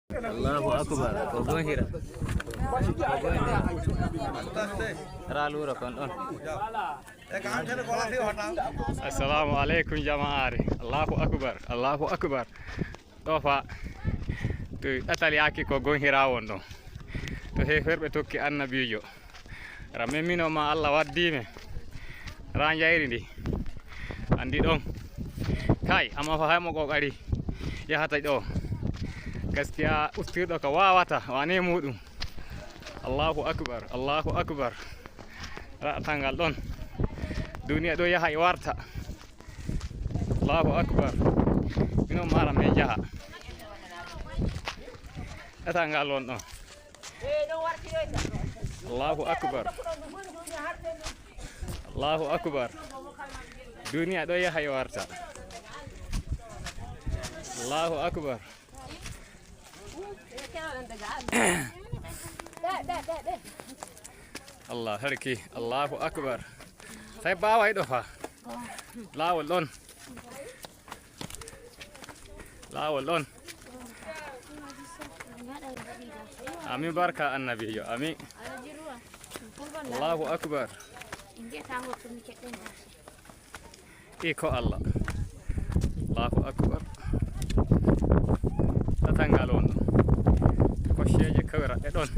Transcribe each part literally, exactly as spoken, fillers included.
Allahu akbar. Ko gon hira. Ko gon hira. Raa luura kon ɗon. Assalamu aleykum, jama'aare. Allahu akbar. Allahu akbar. Ɗo fa, to ɗatal yaaki ko gon hira won ɗon. To heeferɓe tokki annabiijo. Ramen mino ma Allah waddi men. Raa njayri ndi. Anndi ɗon. Kay, amma fa hay mo kokari yahata ɗo. Gaskiya ustirɗo ka wawata, wane muɗum. Allahu akbar, Allahu akbar. Raa tangal ɗon. Duniya ɗo yaha e warta. Allahu akbar. Mino ma ramen jaha. Raa tangal won ɗon. Allahu akbar. Allahu akbar. Duniya ɗo yaha e warta. Allahu akbar. Allah sarki. Allahu akbar. Sai bawai ɗo fa. Lawol ɗon. Laawol ɗon. Amin, barka annabiijo. Amin. Allahu akbar. Iko Allah. Allahu akbar. Tatangal on ɗo. Kosheeje kawra ɗe ɗon.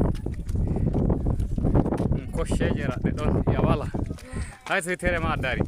Kosheeje raɗɗe ɗon. Ya wala. Hay so tere ma dari.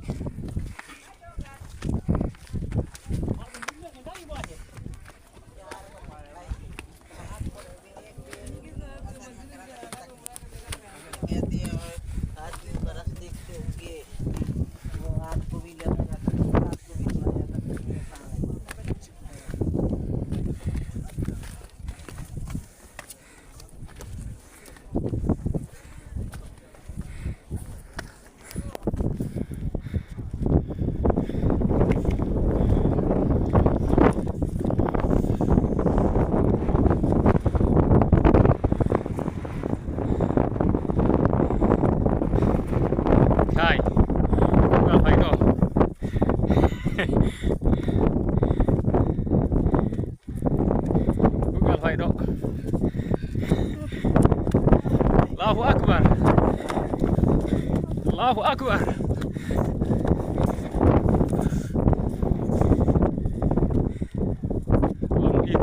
Kay, kugal fay ɗo. Kugal fay ɗo. Allahu akbar. Allahu akbar. Allahu akbar.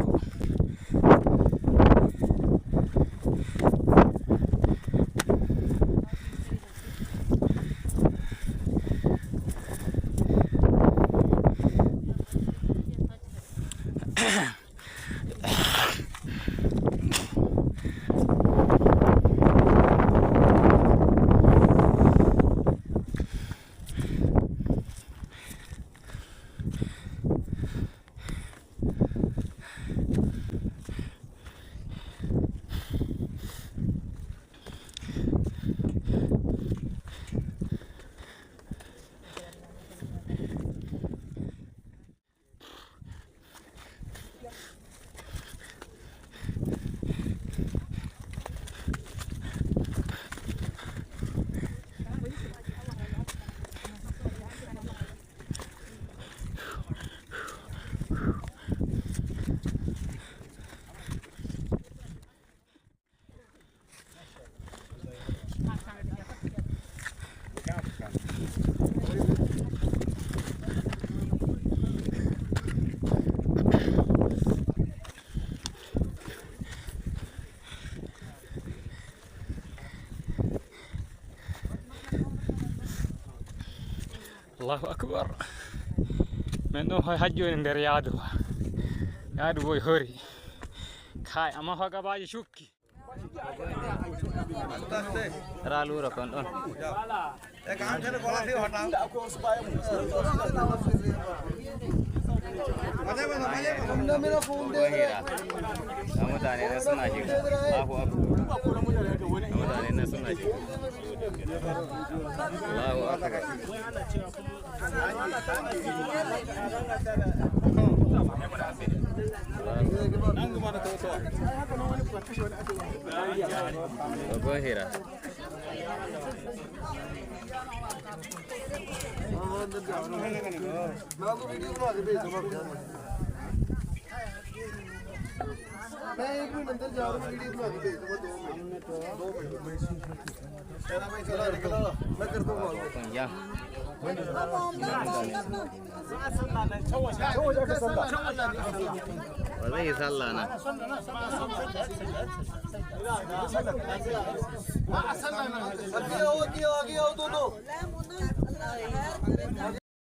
Allahu akbar. Men ɗon hoy hajji woni nder yaadu. Yaadu boy hori. Kay, amma fa gabaaji cukki. Raa luura kon ɗon. Ko hira. Ga mutane nan suna shiga. Allahu akbar. Ga mutane nan suna shiga. Allahu akbar. Ko hira. मैं एक मिनट अंदर जा रहा हूँ, वीडियो बना के भेज दूंगा, दो मिनट, दो मिनट। तेरा भाई चला, निकला, मैं कर दूंगा। Ba zai yi sallah nan.